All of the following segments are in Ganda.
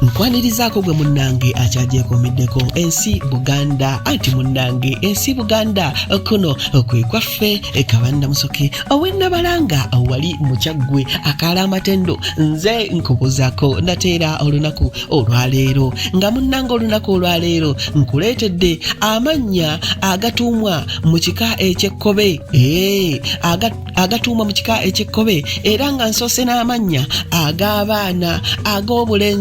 Nkwanirizaako gwe munnange akyagyekomeddeko ensi Buganda, anti munnange ensi Buganda kuno kwe kwaffe. Kabanda Musoke ow'Ennabalanga wali mu Kyaggwe akaala amatendo, nze nkubuzaako nateera olunaku olwaleero nga munnange olunaku olwaleero nkuleetedde amannya agatuumwa mu kika eky'Ekkobe, agatuumwa mu kika eky'Ekkobe, era nga nsoose n'amannya ag'abaana ag'obulenzi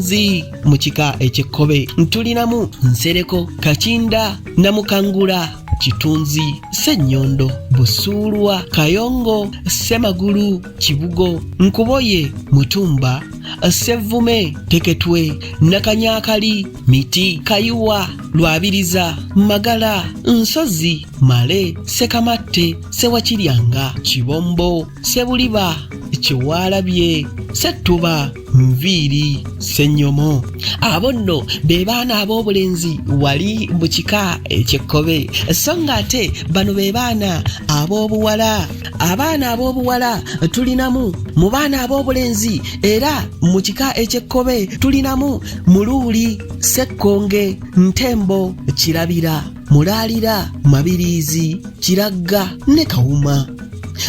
mu kika eky'Ekkobe. Tulinamu Nsereko, Kakinda, Namukangula, Kitunzi, Sennyondo, Busuulwa, Kayongo, Ssemagulu, Kibugo, Nkuboye, Mutumba, Ssevume, Teketwe, Nakanyakali, Miti, Kayiwa, Lwabiriza, Magala, Nsozi, Male, Sekamatte, Ssewakiryanga, Kibombo, Ssebuliba, Kyewaalabye, Ssettuba, Nviiri, Ssenyomo. Abo nno be baana ab'obulenzi wali mu kika eky'Ekkobe. So nga ate bano be baana ab'obuwala. Abaana ab'obuwala tulinamu, mu baana ab'obulenzi era mu kika eky'Ekkobe tulinamu Muluuli, Ssekkonge, Ntembo, Kirabira, Mulaalira, Mabiriizi, Kiragga ne Kawuma.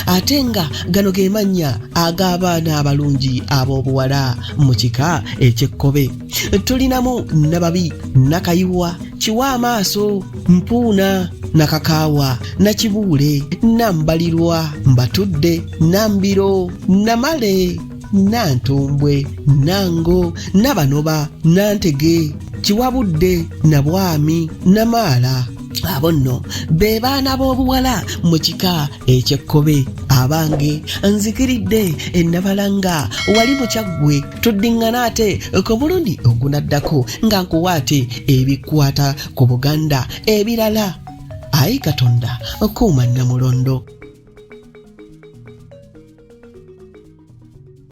Ate nga gano ge mannya ag'abaana abalungi ab'obuwala mu kika eky'Ekkobe. Tulinamu Nababi, Nakayiwa, Kiwa amaaso, Mpuuna, Nakakaawa, Nakibuule, Nambalirwa, Mbatudde, Nambiro, Namale, Nantumbwe, Nango, Nabanoba, Nantege, Kiwabudde, Nabwami, Namaala. Abo nno be baana b'obuwala mu kika eky'Ekkobe. Abange nzikiridde Ennabalanga wali mu Kyaggwe. Tuddiŋŋana ate ku mulundi ogunaddako nga nkuwa ate ebikwata ku Buganda ebirala. Ayi Katonda, kuuma Nnamulondo.